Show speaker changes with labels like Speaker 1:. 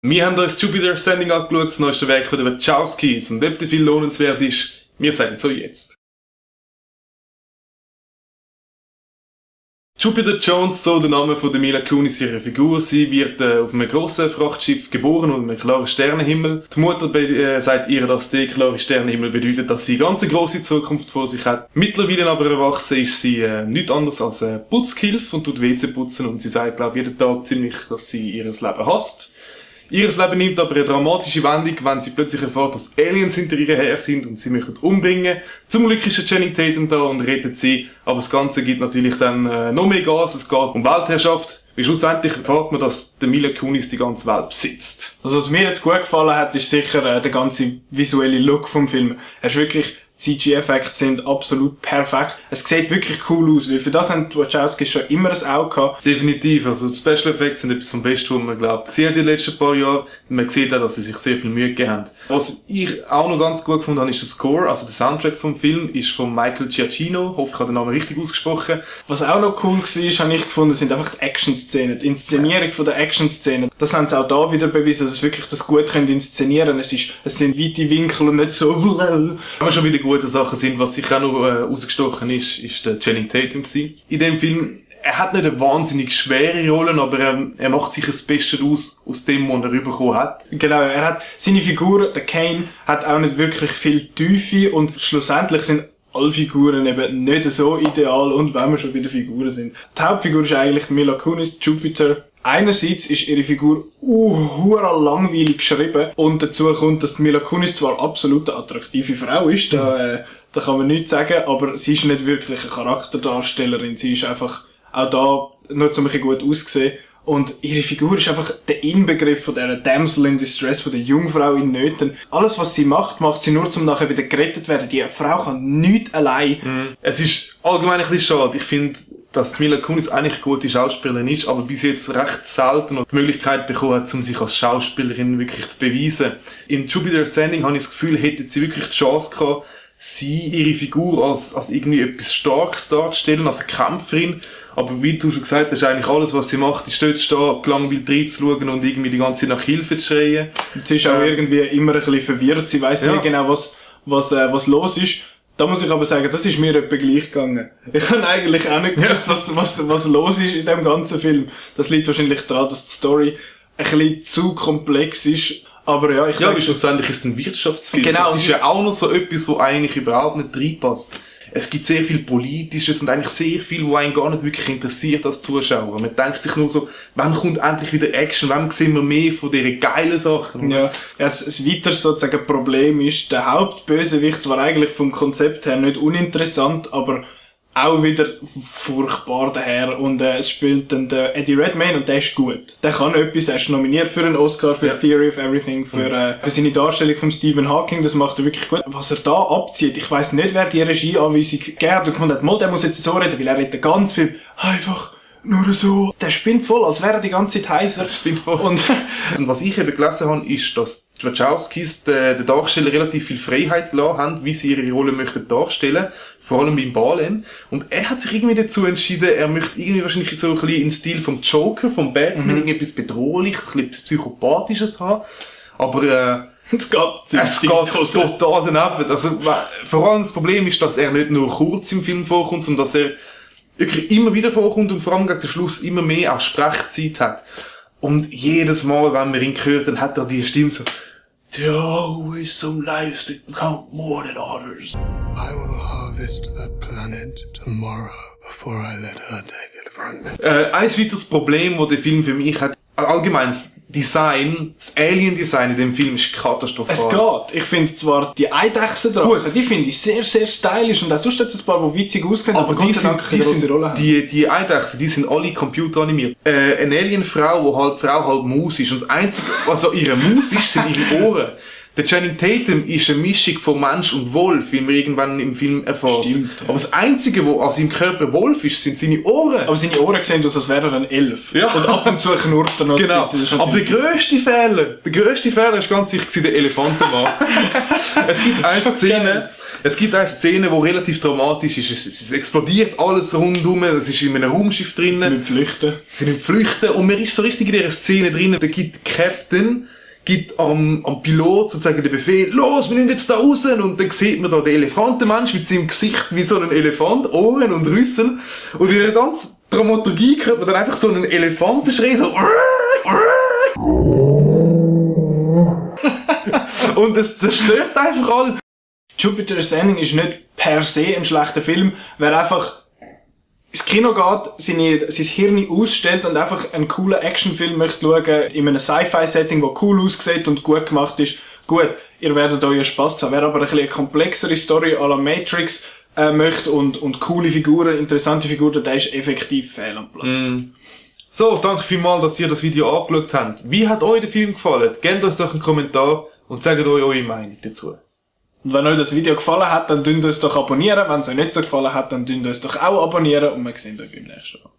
Speaker 1: Wir haben uns Jupiter Ascending angeschaut, das neueste Werk von den Wachowskis. Und ob der viel lohnenswert ist, wir sagen es euch jetzt. Jupiter Jones, so der Name von Mila Kunis, ihrer Figur. Sie wird auf einem grossen Frachtschiff geboren und einem klaren Sternenhimmel. Die Mutter sagt ihr, dass der klare Sternenhimmel bedeutet, dass sie eine ganz grosse Zukunft vor sich hat. Mittlerweile aber erwachsen ist sie nichts anderes als eine Putzhilfe und tut WC putzen. Und sie sagt, glaube ich, jeden Tag ziemlich, dass sie ihr Leben hasst. Ihr Leben nimmt aber eine dramatische Wendung, wenn sie plötzlich erfährt, dass Aliens hinter ihr her sind und sie möchten umbringen. Zum Glück ist Channing Tatum da und rettet sie, aber das Ganze gibt natürlich dann noch mehr Gas. Es geht um Weltherrschaft. Weil schlussendlich erfährt man, dass der Mila Kunis die ganze Welt besitzt.
Speaker 2: Also was mir jetzt gut gefallen hat, ist sicher der ganze visuelle Look vom Film. Er ist wirklich... CG-Effekte sind absolut perfekt. Es sieht wirklich cool aus, weil für das haben die Wachowskis schon immer ein Auge gehabt.
Speaker 1: Definitiv, also die Special Effects sind etwas vom Besten, was man glaubt. Sie hat in den letzten paar Jahren, man sieht auch, dass sie sich sehr viel Mühe gegeben haben. Was ich auch noch ganz gut gefunden habe, ist der Score, also der Soundtrack vom Film, ist von Michael Giacchino. Ich hoffe, ich habe den Namen richtig ausgesprochen.
Speaker 2: Was auch noch cool war, habe ich gefunden, sind einfach die Action-Szenen. Die Inszenierung von der Action-Szenen. Das haben sie auch da wieder bewiesen, dass sie wirklich das gut inszenieren können. Es sind weite Winkel und nicht so...
Speaker 1: Aber schon wieder gute Sachen sind, was sicher auch noch rausgestochen ist der Channing Tatum gewesen. In dem Film, er hat nicht eine wahnsinnig schwere Rolle, aber er macht sich das Beste aus dem, was er rübergekommen hat.
Speaker 2: Genau, seine Figur, der Kane, hat auch nicht wirklich viel Tiefe und schlussendlich sind alle Figuren eben nicht so ideal und wenn wir schon bei den Figuren sind. Die Hauptfigur ist eigentlich Mila Kunis, Jupiter. Einerseits ist ihre Figur hure langweilig geschrieben und dazu kommt, dass Mila Kunis zwar absolut eine attraktive Frau ist, da kann man nichts sagen, aber sie ist nicht wirklich eine Charakterdarstellerin, sie ist einfach auch da nur so ein bisschen gut aussehen. Und ihre Figur ist einfach der Inbegriff von dieser Damsel in Distress, von der Jungfrau in Nöten. Alles, was sie macht, macht sie nur, um nachher wieder gerettet werden. Die Frau kann nichts allein.
Speaker 1: Es ist allgemein ein bisschen schade. Ich finde, dass Mila Kunis eigentlich eine gute Schauspielerin ist, aber bis jetzt recht selten die Möglichkeit bekommen hat, um sich als Schauspielerin wirklich zu beweisen. Im Jupiter Ascending habe ich das Gefühl, hätte sie wirklich die Chance gehabt, ihre Figur als irgendwie etwas Starkes darzustellen, als eine Kämpferin. Aber wie du schon gesagt hast, eigentlich alles, was sie macht, ist dort stehen, gelangweilt reinzuschauen und irgendwie die ganze Zeit nach Hilfe zu schreien.
Speaker 2: Sie ist auch irgendwie immer ein bisschen verwirrt, sie weiss nicht genau, was los ist. Da muss ich aber sagen, das ist mir etwa gleich gegangen. Ich habe eigentlich auch nicht gewusst, was los ist in dem ganzen Film. Das liegt wahrscheinlich daran, dass die Story ein bisschen zu komplex ist. Aber ja, ich sage...
Speaker 1: schlussendlich ist es ein Wirtschaftsfilm.
Speaker 2: Genau.
Speaker 1: Es ist ja auch noch so etwas, wo eigentlich überhaupt nicht reinpasst. Es gibt sehr viel Politisches und eigentlich sehr viel, was einen gar nicht wirklich interessiert als Zuschauer. Man denkt sich nur so, wann kommt endlich wieder Action, wann sehen wir mehr von diesen geilen Sachen?
Speaker 2: Ja, ein weiteres sozusagen Problem ist, der Hauptbösewicht zwar eigentlich vom Konzept her nicht uninteressant, aber auch wieder furchtbar daher. Und es spielt dann der Eddie Redmayne und der ist gut. Der kann etwas, er ist nominiert für einen Oscar, für Theory of Everything, für seine Darstellung von Stephen Hawking, das macht er wirklich gut. Was er da abzieht, ich weiss nicht, wer die Regieanweisung gegeben hat und gefunden hat, mal, der muss jetzt so reden, weil er redet ganz viel, einfach nur so. Der spinnt voll, als wäre er die ganze Zeit heiser.
Speaker 1: Der spinnt voll. Und was ich eben gelesen habe, ist, dass die Wachowskis den Darsteller relativ viel Freiheit gelassen haben, wie sie ihre Rolle möchten darstellen, vor allem beim Balem. Und er hat sich irgendwie dazu entschieden, er möchte irgendwie wahrscheinlich so ein bisschen im Stil vom Joker, vom Batman, irgendetwas Bedrohliches, etwas Psychopathisches haben. Aber es geht total daneben. Also, vor allem das Problem ist, dass er nicht nur kurz im Film vorkommt, sondern dass er wirklich immer wieder vorkommt und vor allem gegen den Schluss immer mehr auch Sprechzeit hat. Und jedes Mal, wenn man ihn hört, dann hat er die Stimme so: There are always some lives that count more than others.
Speaker 3: I will harvest the planet tomorrow before I let her take it from me.
Speaker 1: Ein weiteres Problem, das der Film für mich hat, allgemein das Design, das Alien-Design in dem Film ist katastrophal.
Speaker 2: Es geht. Ich finde zwar die Eidechsendrachen, die finde ich sehr, sehr stylisch und auch sonst hat es ein paar, die witzig aussehen, aber Gott sei Dank eine grosse Rolle haben.
Speaker 1: Die Eidechsen, die sind alle computeranimiert. Eine Alien-Frau, die halb Frau, halb Maus ist und das Einzige, was an ihrer Maus ist, sind ihre Ohren. Der Channing Tatum ist eine Mischung von Mensch und Wolf, wie man irgendwann im Film erfährt. Stimmt, ja. Aber das Einzige, was an seinem Körper Wolf ist, sind seine Ohren.
Speaker 2: Aber seine Ohren sehen aus, als wäre er ein Elf.
Speaker 1: Ja.
Speaker 2: Und ab und zu knurrt er noch.
Speaker 1: Genau. Aber der grösste Fehler ist ganz sicher der Elefantenmann. Es gibt eine Szene, die relativ dramatisch ist. Es explodiert alles rundum, es ist in einem Raumschiff drin.
Speaker 2: Sie müssen
Speaker 1: flüchten. Und mir ist so richtig in dieser Szene drin, da gibt Captain am Pilot sozusagen den Befehl, los, wir nehmen jetzt da raus. Und dann sieht man da den Elefantenmensch mit seinem Gesicht wie so ein Elefant, Ohren und Rüssel. Und in der ganzen Dramaturgie hört man dann einfach so einen Elefantenschrei, so und es zerstört einfach alles.
Speaker 2: Jupiter Ascending ist nicht per se ein schlechter Film, wer einfach ins Kino geht, sein Hirn ausstellt und einfach einen coolen Actionfilm möchte schauen, in einem Sci-Fi-Setting, der cool aussieht und gut gemacht ist. Gut, ihr werdet euren Spass haben. Wer aber ein bisschen eine komplexere Story à la Matrix möchte und coole Figuren, interessante Figuren, der ist effektiv fehl am Platz.
Speaker 1: So, danke vielmals, dass ihr das Video angeschaut habt. Wie hat euch der Film gefallen? Gebt uns doch einen Kommentar und sagt euch eure Meinung dazu.
Speaker 2: Und wenn euch das Video gefallen hat, dann dünnt uns doch abonnieren. Wenn es euch nicht so gefallen hat, dann dünnt uns doch auch abonnieren und wir sehen euch beim nächsten Mal.